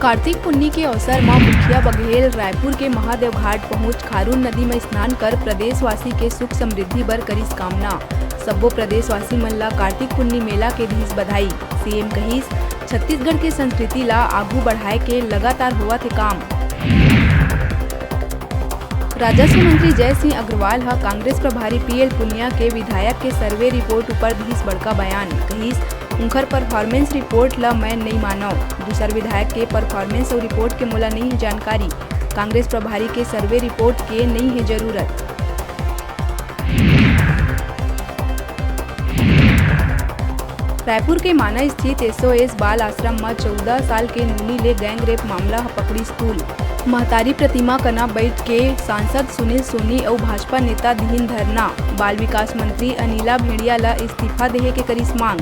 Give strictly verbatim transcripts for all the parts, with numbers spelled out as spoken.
कार्तिक पुन्नी के अवसर म मुखिया बघेल रायपुर के महादेव घाट पहुंच खारून नदी म स्नान कर प्रदेशवासी के सुख समृद्धि बर करिस कामना। सब्बो प्रदेशवासी मन ला कार्तिक पुन्नी मेला के दिस बधाई। सीएम कहिस, छत्तीसगढ़ के संस्कृति ला आगू बढ़ाए के लगातार होवत हे काम। राजस्व मंत्री जय सिंह अग्रवाल ह कांग्रेस प्रभारी पीएल पुनिया के विधायक के सर्वे रिपोर्ट ऊपर दिस बड़का बयान। कहिस, उंखर परफॉर्मेंस रिपोर्ट ल मैं नइ मानव। दूसर विधायक के परफॉर्मेंस अउ रिपोर्ट के मोला नइ हे जानकारी। कांग्रेस प्रभारी के सर्वे रिपोर्ट के नइ हे जरूरत। रायपुर के माना स्थित एसओएस बाल आश्रम म चौदह साल के नूनी ले गैंग रेप मामला ह पकड़िस तूल। महतारी प्रतिमा कना बइठ के सांसद सुनील सोनी अउ भाजपा नेता दिहिन धरना। बाल विकास मंत्री अनिला भेंड़िया ल इस्तीफा देहे के करिस मांग।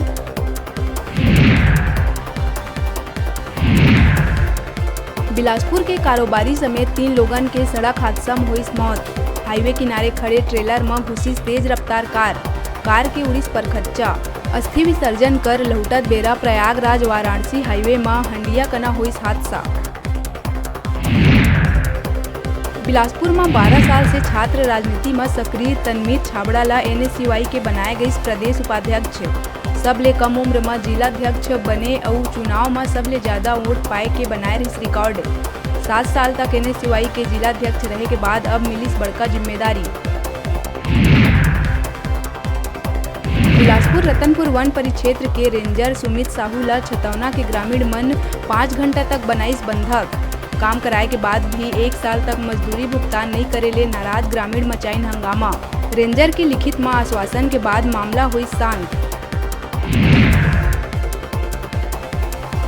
बिलासपुर के कारोबारी समेत तीन लोगन के सड़क हादसा म होइस मौत। हाईवे किनारे खड़े ट्रेलर म घुसिस तेज रफ्तार कार। कार के उड़िस परखच्चा। अस्थि विसर्जन कर लहुटत बेरा प्रयागराज वाराणसी हाईवे म हंडिया कना होइस हादसा। बिलासपुर म बारह साल से छात्र राजनीति म सक्रिय तनमीत छाबड़ा ल एनएसयूआई के बनाए गइस प्रदेश उपाध्यक्ष। सबले कम उम्र म जिलाध्यक्ष बने अउ चुनाव म सबले ज्यादा वोट पाए के बनाए रिहिस रिकॉर्ड। सात साल तक एनएसयूआई के जिलाध्यक्ष रहे के बाद अब मिलिस बड़का जिम्मेदारी। बिलासपुर रतनपुर वन परिक्षेत्र के रेंजर सुमित साहू ल छतौना के ग्रामीण मन पाँच घंटा तक बनाइस बंधक। काम कराए के बाद भी एक साल तक मजदूरी भुगतान नइ करे ले नाराज ग्रामीण मचाइन हंगामा। रेंजर के लिखित म आश्वासन के बाद मामला होइस शांत।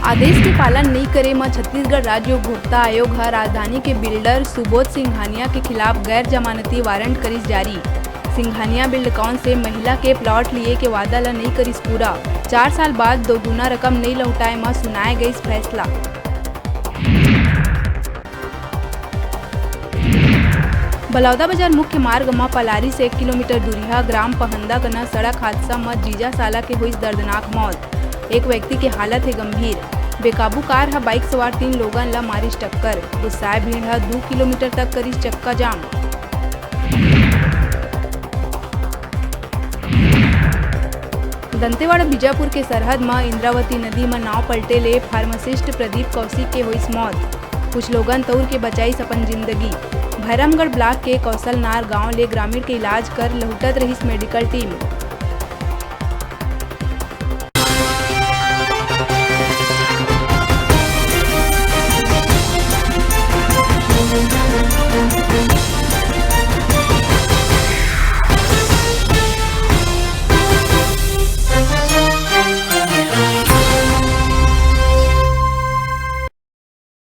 आदेश के पालन नइ करे म छत्तीसगढ़ राज्य उपभोक्ता आयोग ह राजधानी के बिल्डर सुबोध सिंघानिया के खिलाफ गैर जमानती वारंट करिस जारी। सिंघानिया बिल्डकॉन से महिला के प्लॉट लिए के वादा ल नइ करिस पूरा। चार साल बाद दोगुना रकम नइ लहुटाए म सुनाए गइस फैसला। बलौदाबाजार मुख्य मार्ग म पलारी से एक किलोमीटर दूरिहा ग्राम पहंदा कना सड़क हादसा म जीजा साला के होइस दर्दनाक मौत। एक व्यक्ति के हालत हे गंभीर। बेकाबू कार ह बाइक सवार तीन लोगन ल मारिस टक्कर। गुस्साए भीड़ ह दू किलोमीटर तक करिस चक्का जाम। दंतेवाड़ा बीजापुर के सरहद म इंद्रावती नदी म नाव पलटे ले फार्मासिस्ट प्रदीप कौशिक के होइस मौत। कुछ लोगन तौर के बचाइस अपन जिंदगी। भैरमगढ़ ब्लॉक के कौशलनार गांव ले ग्रामीण के इलाज कर लहुटत रहिस मेडिकल टीम।